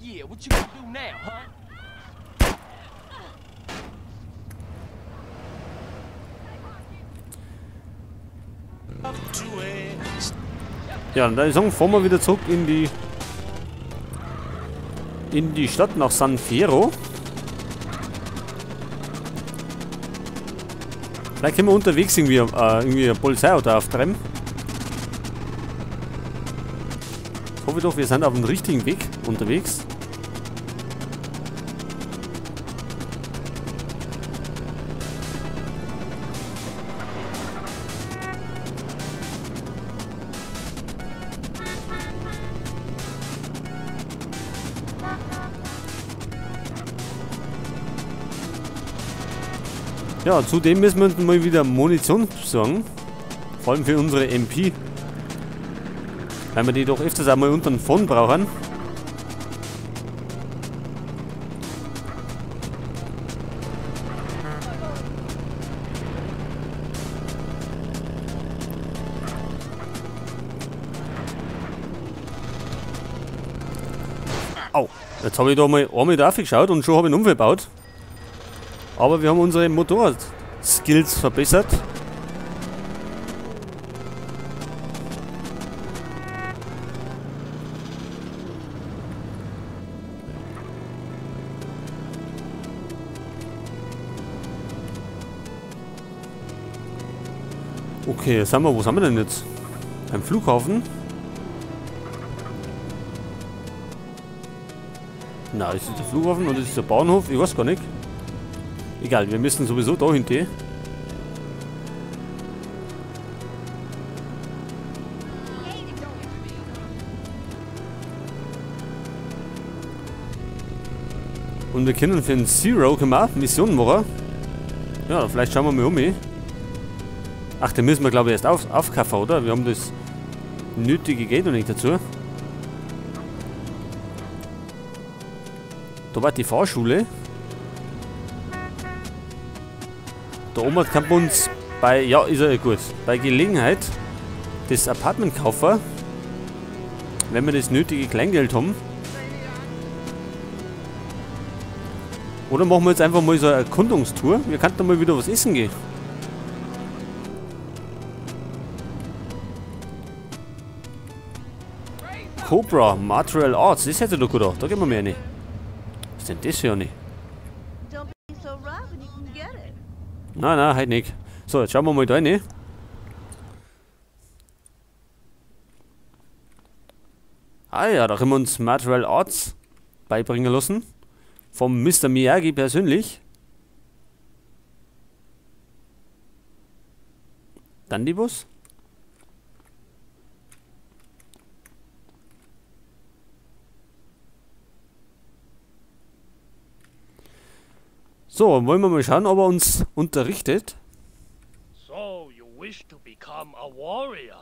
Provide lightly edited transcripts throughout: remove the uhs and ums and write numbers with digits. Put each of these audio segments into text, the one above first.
Yeah, what you gonna do now, huh? Ja, und da ist sagen, fahren wir wieder zurück in die Stadt nach San Fierro. Vielleicht können wir unterwegs irgendwie ein Polizeiauto auftreiben. Ich hoffe doch, wir sind auf dem richtigen Weg unterwegs. Ja, zudem müssen wir uns mal wieder Munition besorgen. Vor allem für unsere MP. Weil wir die doch öfters einmal unter den Fon brauchen. Au, jetzt habe ich da mal einmal drauf geschaut und schon habe ich einen Unfall gebaut. Aber wir haben unsere Motorrad-Skills verbessert. Okay, jetzt haben wir, wo sind wir denn jetzt? Beim Flughafen? Na, ist das der Flughafen oder ist das der Bahnhof? Ich weiß gar nicht. Egal, wir müssen sowieso da hinten. Und wir können für den Zero können wir auch Missionen machen. Ja, vielleicht schauen wir mal um. Ach, den müssen wir glaube ich erst aufkaufen, oder? Wir haben das nötige Geld noch nicht dazu. Da war die Fahrschule. Da oben kann man uns bei, ja, ist ja gut, bei Gelegenheit das Apartment kaufen, wenn wir das nötige Kleingeld haben. Oder machen wir jetzt einfach mal so eine Erkundungstour. Wir könnten mal wieder was essen gehen. Cobra Martial Arts, das hätte doch gut an. Da gehen wir mal rein. Was ist denn das hier nicht? Nein, nein, heute nicht. So, jetzt schauen wir mal da rein. Ah ja, da können wir uns Martial Arts beibringen lassen. Vom Mr. Miyagi persönlich. Dann die Bus. So, wollen wir mal schauen, ob er uns unterrichtet. So, you wish to become a warrior.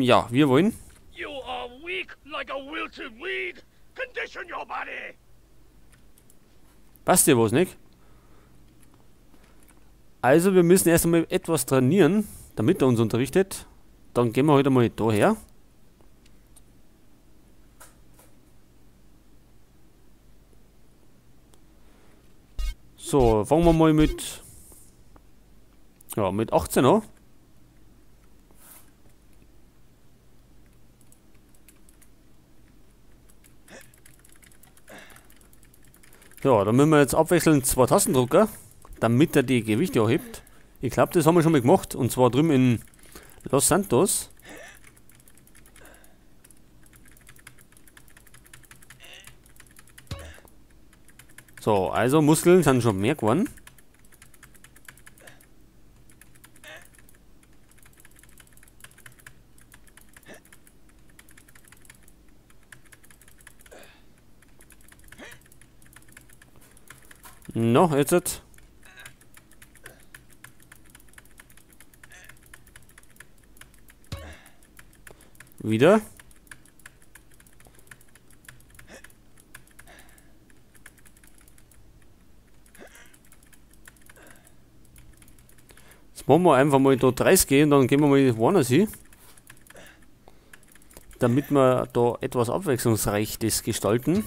Ja, wir wollen. You are weak like a wilted weed. Condition your body. Passt dir was nicht? Also, wir müssen erst einmal etwas trainieren, damit er uns unterrichtet. Dann gehen wir heute mal daher. So, fangen wir mal mit, ja, mit 18 an. Ja, dann müssen wir jetzt abwechselnd 2 Tastendrucker, damit er die Gewichte erhebt. Ich glaube, das haben wir schon mal gemacht, und zwar drüben in Los Santos. So, also Muskeln sind schon mehr geworden. No, jetzt. Wieder. Jetzt machen wir einfach mal da 30 gehen und dann gehen wir mal woanders hin. Damit wir da etwas abwechslungsreich das gestalten.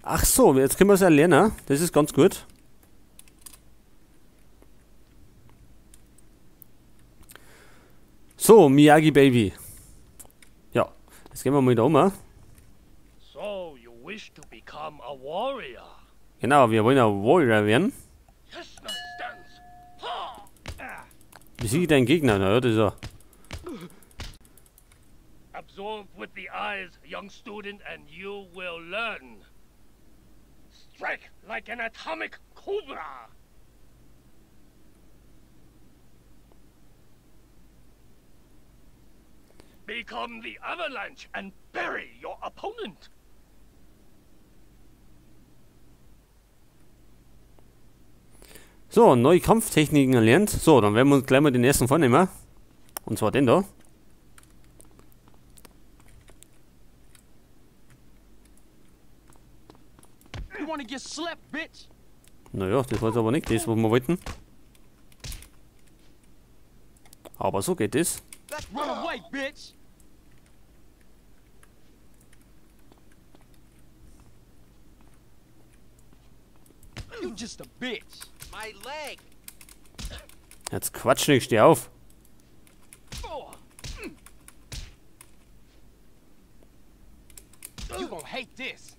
Ach so, jetzt können wir es erlernen. Das ist ganz gut. So, Miyagi Baby. Ja, jetzt gehen wir mal da um. So, you wish to become a warrior. Genau, wir wollen ein Warrior werden. Besiege deinen Gegner, naja, das ist ja. Absorb with the eyes, young student, and you will learn. Strike like an atomic cobra. Become the avalanche and bury your opponent. So, neue Kampftechniken erlernt. So, dann werden wir uns gleich mal den ersten vornehmen. Und zwar den da. Naja, das war jetzt aber nicht das, was wir wollten. Aber so geht es. Jetzt quatsch nicht, steh auf. You gonna hate this.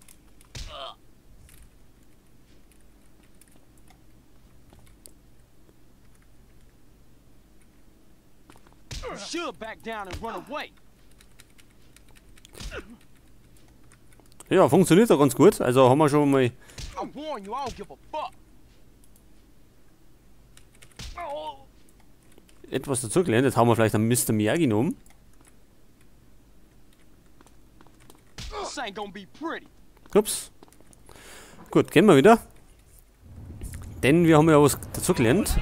You should back down and run away. Ja, funktioniert doch ganz gut. Also haben wir schon mal etwas dazugelernt. Jetzt haben wir vielleicht einen Mr. Miyagi genommen. Ups. Gut, gehen wir wieder. Denn wir haben ja was dazugelernt.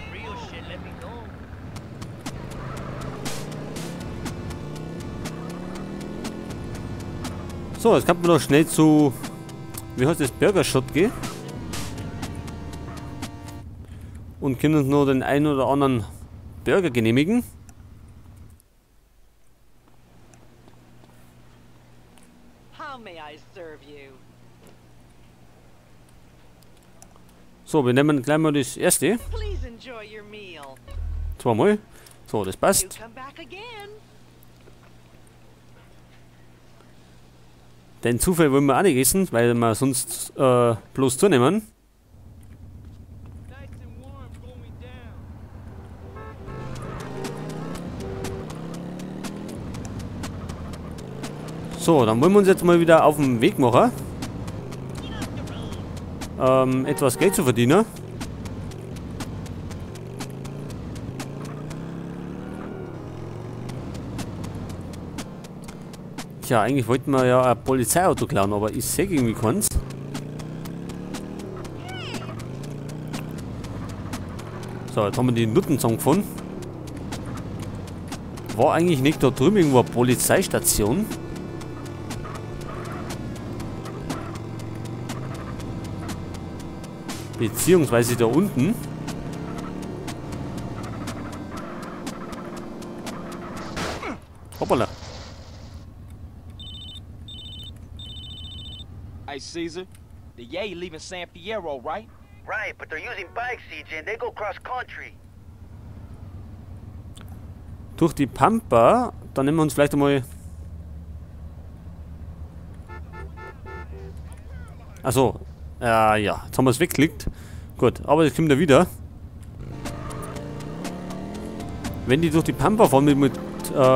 So, jetzt kann man noch schnell zu, wie heißt das, Burger Shot gehen. Und können uns noch den einen oder anderen Burger genehmigen. So, wir nehmen gleich mal das erste. Zweimal. So, das passt. Den Zufall wollen wir auch nicht essen, weil wir sonst bloß zunehmen. So, dann wollen wir uns jetzt mal wieder auf den Weg machen. Etwas Geld zu verdienen. Tja, eigentlich wollten wir ja ein Polizeiauto klauen, aber ich sehe irgendwie keins. So, jetzt haben wir die Nutten zusammengefunden. War eigentlich nicht da drüben irgendwo eine Polizeistation? Beziehungsweise da unten. Hoppala. Hey Caesar, the Yay leaving San Fierro, right? Right, but they're using bikes, CJ, and they go cross country. Durch die Pampa, dann nehmen wir uns vielleicht einmal. Achso, ja, jetzt haben wir es weggeklickt. Gut, aber jetzt kommt er wieder. Wenn die durch die Pampa fahren mit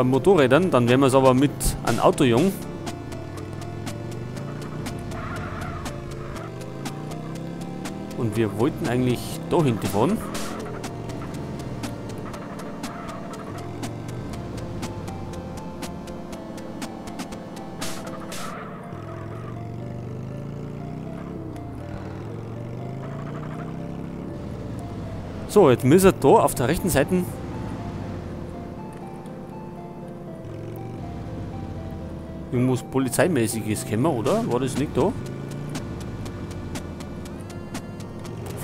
Motorrädern, dann werden wir es aber mit einem Auto jung. Und wir wollten eigentlich da hinten fahren. So, jetzt müssen wir da auf der rechten Seite irgendwas Polizeimäßiges kommen, oder? War das nicht da?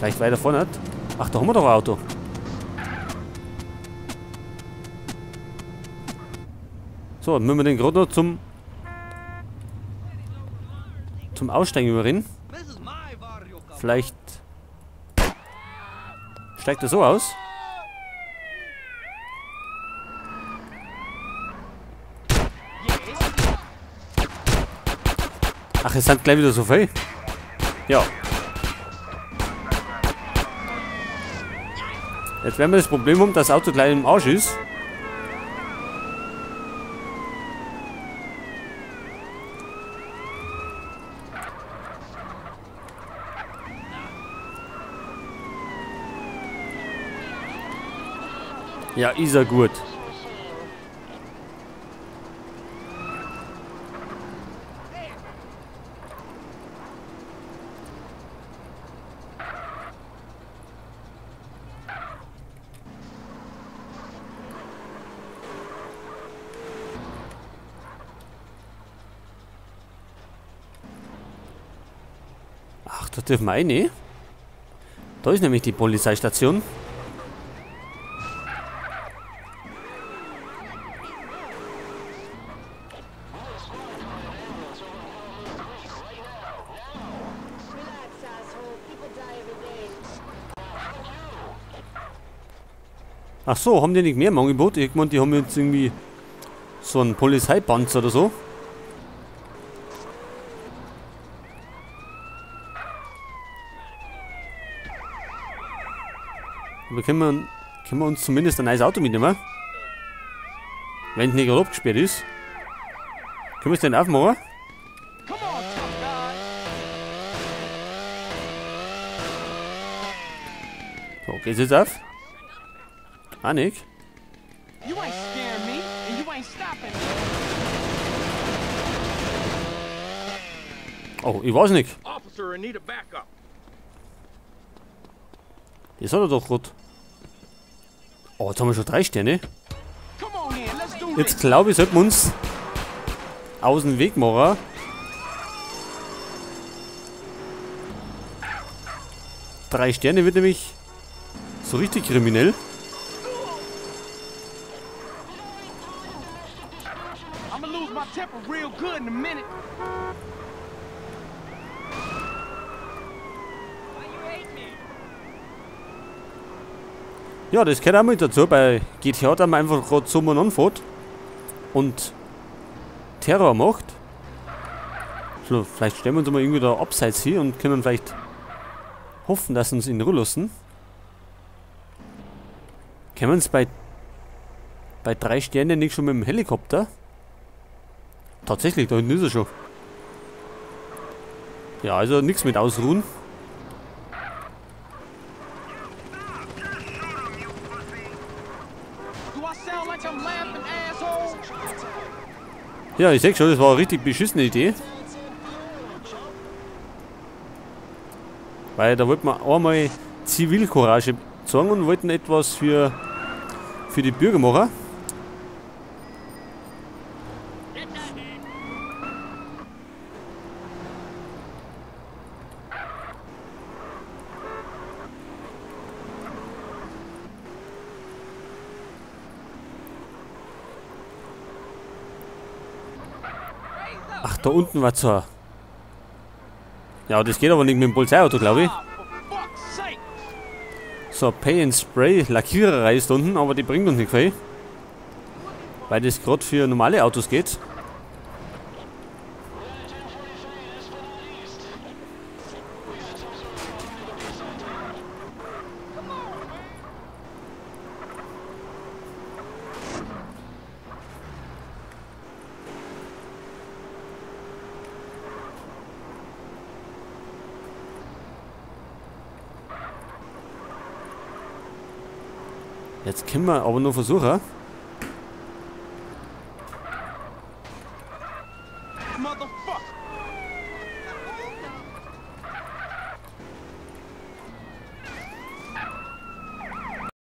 Vielleicht weiter vorne. Ach, da haben wir doch ein Auto. So, dann müssen wir den gerade noch zum Aussteigen überreden. Vielleicht steigt er so aus. Ach, es sind gleich wieder so viel. Ja. Jetzt werden wir das Problem haben, dass das Auto gleich im Arsch ist. Ja, ist er gut. Ach, da dürfen wir rein. Da ist nämlich die Polizeistation. Ach so, haben die nicht mehr im Angebot? Ich meine, die haben jetzt irgendwie so einen Polizeipanzer oder so. Aber können wir uns zumindest ein neues Auto mitnehmen? Wenn es nicht gerade abgesperrt ist. Können wir es denn aufmachen? So, geht's jetzt auf? Ah, nicht. Oh, ich weiß nicht. Das hat er doch gut. Oh, jetzt haben wir schon 3 Sterne. Jetzt glaube ich, sollten wir uns aus dem Weg machen. 3 Sterne wird nämlich so richtig kriminell. Ja, das gehört auch mit dazu. Bei GTA, da man einfach gerade so mal anfährt und Terror macht. So, vielleicht stellen wir uns mal irgendwie da abseits hier und können vielleicht hoffen, dass sie uns in Ruhe lassen. Können wir uns bei 3 Sternen nicht schon mit dem Helikopter? Tatsächlich, da hinten ist er schon. Ja, also nichts mit ausruhen. Ja, ich seh schon, das war eine richtig beschissene Idee. Weil da wollten wir einmal Zivilcourage zeigen und wollten etwas für die Bürger machen. Ach, da unten war zwar. Ja, das geht aber nicht mit dem Polizeiauto, glaube ich. So, Pay and Spray, Lackiererei ist da unten, aber die bringt uns nicht viel. Weil das gerade für normale Autos geht. Jetzt können wir aber nur versuchen.